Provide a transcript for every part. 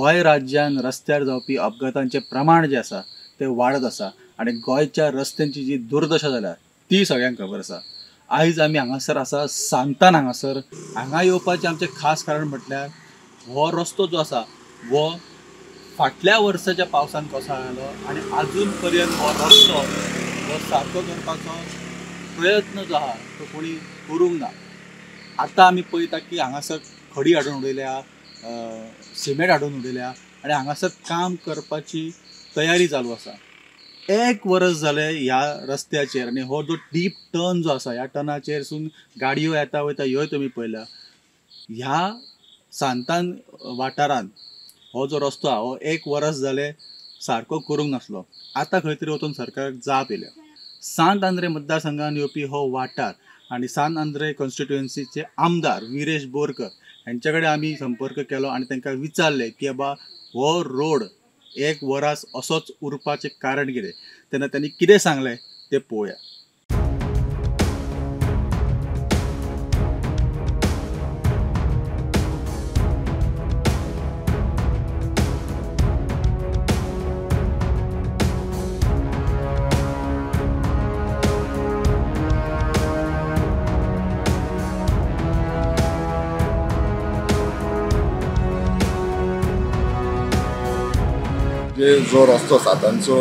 गोंय राज्यान रस्त्यार जावपी अपघातांचें प्रमाण जें आसा तें वाडत आसा आनी गोंयच्या रस्त्यांची जी दुर्दशा जाल्या ती सगळ्यांक खबर आसा. आयज आमी हांगासर आसा सांतान हांगासर. हांगा येवपाचें आमचें खास कारण म्हटल्यार हो रस्तो जो आसा हो फाटल्या वर्साच्या पावसान कोसळ्ळो आनी आजून पर्यंत हो रस्तो हो सारको करपाचो प्रयत्न जो आहा तो कोणी करूंक ना. आतां आमी पळयता की हांगासर खडी हाडून उडयल्या, सिमेंट हाडून उडयल्या आनी हांगासर काम करपाची तयारी चालू आसा. एक वरस जालें ह्या रस्त्याचेर आनी हो जो डीप टर्न जो आसा ह्या टर्नाचेरसून गाडयो येता वयता ह्योय तुमी पळयल्या. ह्या सांतान वाठारांत हो जो रस्तो आहा हो एक वरस जालें सारको करूंक नासलो. आतां खंय तरी वचून सरकाराक जाप येयल्या. सांत आंद्रे मतदारसंघान येवपी हो वाठार आनी सांत आंद्रे कॉन्स्टिट्युएन्सीचे आमदार विरेश बोरकर हेंचे कडेन आमी संपर्क केलो आनी तांकां विचारलें की बाबा हो रोड एक वरास असोच उरपाचें कारण कितें, तेन्ना तांणी कितें सांगलें तें पळोवया. जो रस्तो सातांचो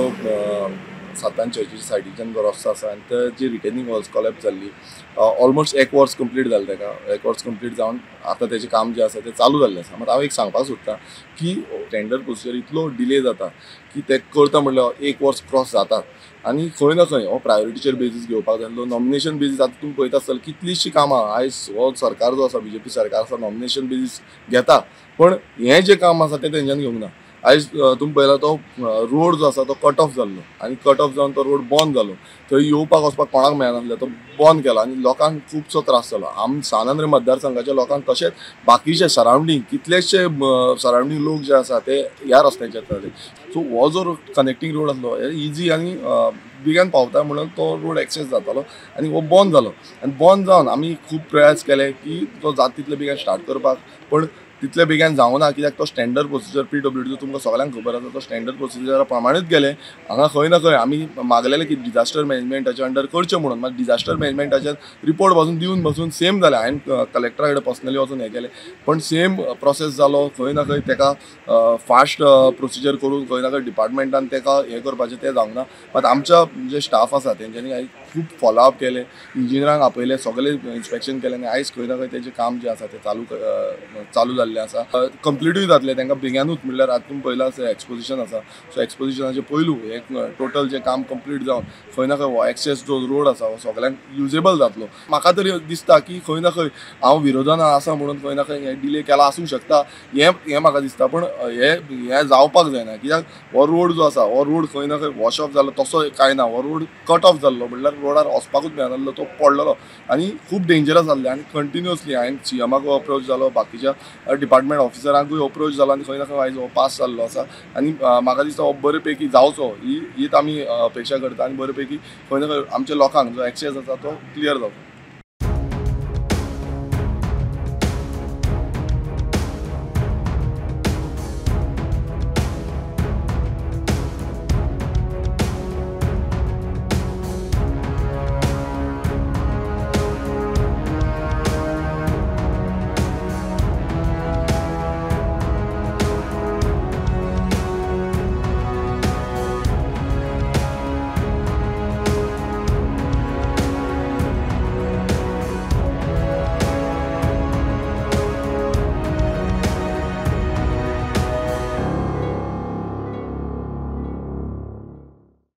सातान चर्चीच्या सायडीच्यान जो रस्तो आसा आनी ते जी रिटेनिंग वॉल्स कोलॅप्स जाल्ली ऑलमोस्ट एक वर्स कंप्लीट जालें ताका. एक वर्स कंप्लीट जावन आतां तेजें काम जें आसा तें चालू जाल्लें आसा. मात हांव एक सांगपाक सोदता की टेंडर प्रोसिजर इतलो डिले जाता की ते करता म्हणल्यार एक वर्स क्रॉस जातात आनी खंय ना खंय हो प्रायोरिटीचेर बेजीस घेवपाक जाय. नॉमिनेशन बेजीस आतां तुमी पळयता आसतले कितलींशीं कामां आयज हो सरकार जो आसा बीजेपी सरकार आसा नॉमिनेशन बेजीस घेता, पण हें जें काम आसा तें तेंच्यांनी घेवंक ना. आयज तुमी पळयला तो रोड जो आसा तो कट ऑफ जाल्लो आनी कट ऑफ जावन तो रोड बंद जालो. थंय येवपाक वचपाक कोणाक मेळनासलें, तो बंद केलो आनी लोकांक खुबसो त्रास जालो. आम सांत आंद्रे मतदारसंघाच्या लोकांक तशेंच बाकीचे सरावंडींग कितलेशे सरावंडींग लोक जे आसा ते ह्या रस्त्याचेर येताले. सो हो जो कनेक्टींग रोड आसलो हे इजी आनी बेगीन पावता म्हणून तो रोड एक्सेस जातालो आनी हो बंद जालो. आनी बंद जावन आमी खूब प्रयास केले की तो जाता तितले बेगीन स्टार्ट करपाक, पण तितले बेगीन जावना कित्याक तो स्टँडर्ड प्रोसिजर PWD तुमकां सगळ्यांक खबर आसा तो स्टँडर्ड प्रोसिजरा प्रमाणेच गेले. हांगा खंय ना खंय आमी मागलेले की डिजास्टर मॅनेजमेंटाच्या अंडर करचें म्हणून, मात डिजास्टर मॅनेजमेंटाच्या रिपोर्ट पासून दिवन बसून सेम जालें. हांवें कलेक्टरा कडेन पर्सनली वचून हें केलें, पण सेम प्रोसेस जालो. खंय ना खंय ताका फास्ट प्रोसिजर करून खंय ना खंय डिपार्टमेंटान ताका हें करपाचें तें जावंक ना. मात आमच्या जे स्टाफ आसा तेंच्यांनी आयज खूब फॉलोअप केलें, इंजिनियरांक आपयलें, सगळें इन्स्पेक्शन केलें आनी आयज खंय ना खंय तेजें काम जें आसा तें चालू जाल्लें आसा. कंप्लिटूय जातलें तांकां बेगिनूच. म्हणल्यार आतां तुमी पळयलां आसा एक्सपोजिशन आसा, सो एक्सपोजिशनाचें पयलू एक टोटल जें काम कंप्लीट जावन खंय ना खंय हो एक्सेस जो रोड आसा हो सगळ्यांक युजेबल जातलो. म्हाका तरी दिसता की खंय ना खंय हांव विरोधान आसा म्हणून खंय ना खंय हें डिले केला आसूंक शकता, हें म्हाका दिसता. पण हें जावपाक जायना कित्याक हो रोड जो आसा हो रोड खंय ना खंय वॉश ऑफ जालो तसो कांय ना. हो रोड कट ऑफ जाल्लो म्हणल्यार रोडार वचपाकूच मेळनासलो, तो पडलेलो आनी खूब डेंजरस जाल्लें. आनी कंटिन्युअसली हांवें सीएमाक अप्रोच जालो, बाकीच्या डिपार्टमेंट ऑफिसरांकूय अप्रोच जालो आनी खंय ना खंय आयज हो पास जाल्लो आसा. आनी म्हाका दिसता हो बरे पैकी जावचो हीच आमी अपेक्षा करता आनी बरे पैकी खंय ना खंय आमच्या लोकांक जो एक्सेस आसा तो क्लियर जावचो.